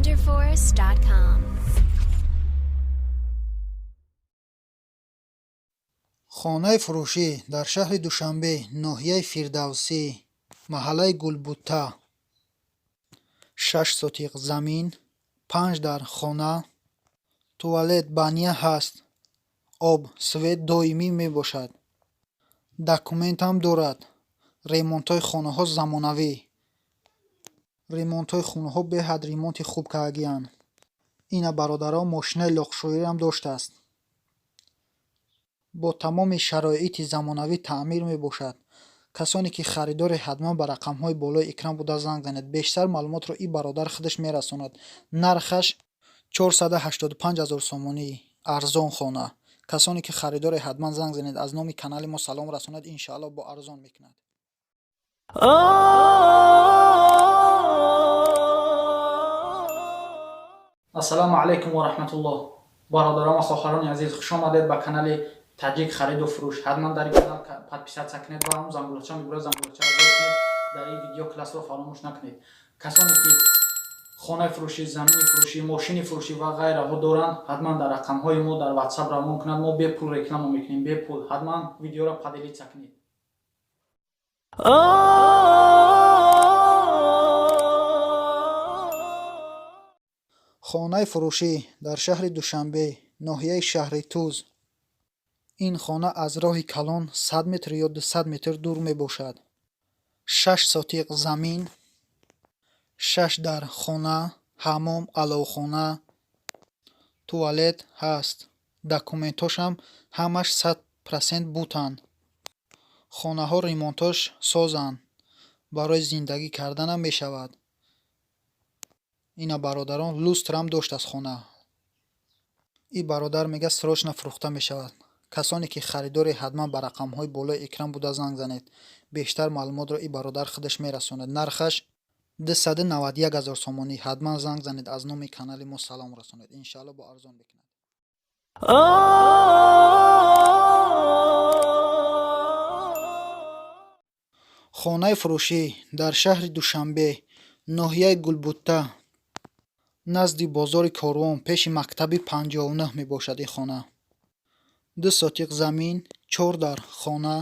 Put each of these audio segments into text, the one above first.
Renderforest.com. Хонаи фурӯшӣ дар шаҳри Душанбе, ноҳияи Фирдавсӣ, маҳаллаи Гулбутта. 6 сотиқ замин, панҷ дар хона, туалет, баня ҳаст, об, свет доимӣ мебошад. Документам дорад. Ремонтҳои хонаҳо замонавӣ. Ремонтҳои хонаҳо беҳад ремонти хуб кардагианд. Ина, бародарон, мошинаи лоқшӯиам доштааст. Бо тамоми шароити замонавӣ таъмир мебошад. Касоне ки харидоре, ҳатман ба рақамҳои болои экран буда занг занед. Бештар маълумотро ин бародар худаш мерасонад. Нархаш 485 ҳазор сомонӣ. Арзон хона. Касоне ки харидоре, ҳатман занг занед, аз номи канали мо салом расонед, иншаалло, бо арзон мекунад. Ассалому алайкум ва раҳматуллоҳ, бародарон ва хоҳарони азиз, хуш омадед ба канали Таҷик хариду фурӯш. Ҳатман дар ин канал подписаться кунед ва ҳам зангулача мебурад, зангулачаро зер кунед. Дар ин видео классро фаромӯш накунед. Касоне ки хонаи фурӯшӣ, замини фурӯшӣ, мошини фурӯшӣ ва ғайраҳо доранд, ҳатман дар рақамҳои мо дар Ватсап равон кунанд. Мо бепул реклама мекунем, бепул. Ҳатман видеоро поделиться кунед. Хонаи фурӯшӣ дар шаҳри Душанбе, ноҳияи Шаҳритуз. Ин хона аз роҳи калон 100 метр ё 200 метр дур мебошад. 6 сотиқ замин, шаш дар хона, ҳаммом, аловхона, туалет ҳаст. Документҳошам ҳамаш 100% бутанд. Хонаҳо ремонтҳош созанд. Барои зиндагӣ карданам мешавад. Ина, бародарон, люстрам доштааст хона. Ин бародар мегӯяд, срочно фурӯхта мешавад. Касоне ки харидоре, ҳатман ба рақамҳои болои экран буда занг занед. Бештар маълумотро ин бародар худаш мерасонад. Нархаш 291 ҳазор сомонӣ. Ҳатман занг занед, аз номи канали мо салом расонед, иншаалло, бо арзон мекунад. Хонаи фурӯшӣ дар шаҳри Душанбе, ноҳияи Гулбутта, назди бозори Корвон, пеши мактаби 59 мебошад ин хона. 2 сотиқ замин, чор дар хона,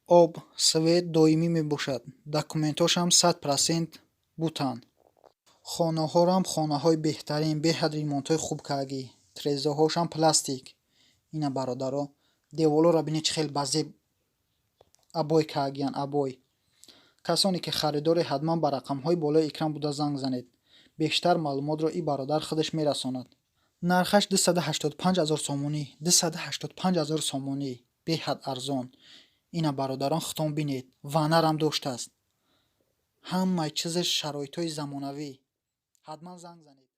об, свет доимӣ мебошад. Документҳошам 100% бутанд. Хонаҳорам хонаҳои беҳтарин, беҳад ремонтҳои хуб кардагӣ. Трезаҳошам пластик. Ина, бародаро, деволҳоро бинед, чӣ хел базеб обой кардагиянд, обой. Касоне ки харидоре, ҳатман ба рақамҳои болои экран буда занг занед. Бештар маълумотро ин бародар худаш мерасонад. Нархаш 285 ҳазор сомонӣ, 285 ҳазор сомонӣ, беҳад арзон. Ина, бародарон, худтон бинед, ваннарам доштааст. Ҳамаи чизаш шароитҳои замонавӣ. Ҳатман занг занед.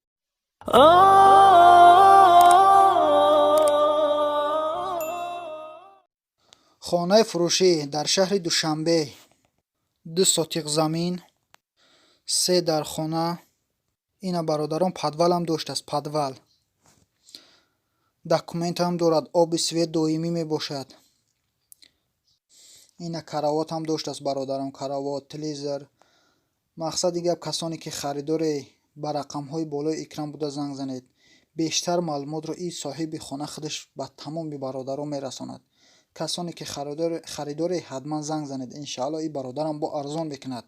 Хонаи фурӯшӣ дар шаҳри Душанбе, 2 сотиқ замин, се дар хона. Ина, бародарон, подвалам доштааст, подвал. Документам дорад, оби, свет доимӣ мебошад. Ина, каравотам доштааст, бародарон, каравот, телевизор. Мақсади гап, касоне ки харидоре, ба рақамҳои болои экран буда занг занед. Бештар маълумотро ин соҳиби хона худаш ба тамоми бародарон мерасонад. Касоне ки харидоре, ҳатман занг занед, иншаалло, ин бародарам бо арзон мекунад.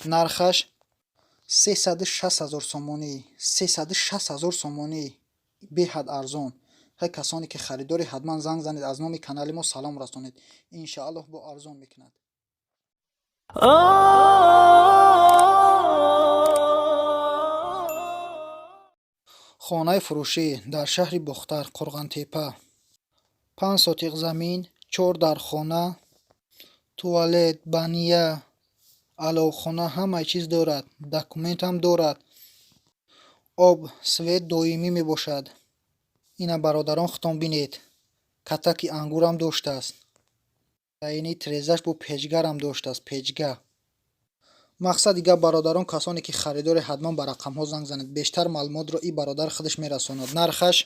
Нархаш 360 ҳазор сомонӣ, 360 ҳазор сомонӣ, беҳад арзон. Ҳай, касоне ки харидоре, ҳатман занг занед, аз номи канали мо салом расонед, иншааллоҳ, бо арзон мекунад. Хонаи фурӯшӣ дар шаҳри Бохтар, Қурғонтеппа, 5 сотиқ замин, чор дар хона, туалет, баня, аловхона, ҳамаи чиз дорад. Документам дорад. Об, свет доимӣ мебошад. Ина, бародарон, худтон бинед, катаки ангурам доштааст. Ини трезаш бо печкарам доштааст, печка. Мақсади гап, бародарон, касоне ки харидоре, ҳатман ба рақамҳо занг занед. Бештар маълумотро ин бародар худаш мерасонад. Нархаш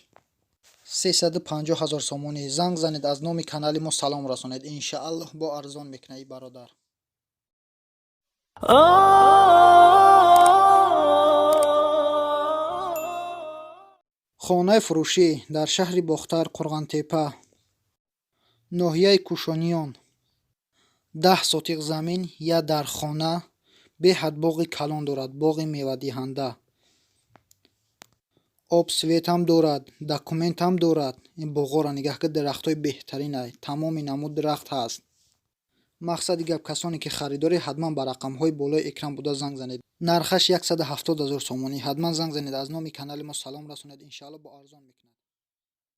350 ҳазор сомонӣ. Занг занед, аз номи канали мо салом расонед, иншааллоҳ, бо арзон мекунад ин бародар. Хонаи фурӯшӣ дар шаҳри Бохтар, Қурғонтеппа, ноҳияи Кушониён. 10 сотиқ замин, як дар хона, беҳад боғи калон дорад, боғи мевадиҳанда. Об, светам дорад, документам дорад. Ин боғҳоро нигаҳ кун, дарахтҳои беҳтаринай, тамоми намуд дарахт ҳаст. Мақсади гап, касоне ки харидорӣ, ҳатман ба рақамҳои болои экран буда занг занед. Нархаш 170 000 сомонӣ. Ҳатман занг занед, аз номи канали мо салом расонед, иншаалло бо арзон мекунад.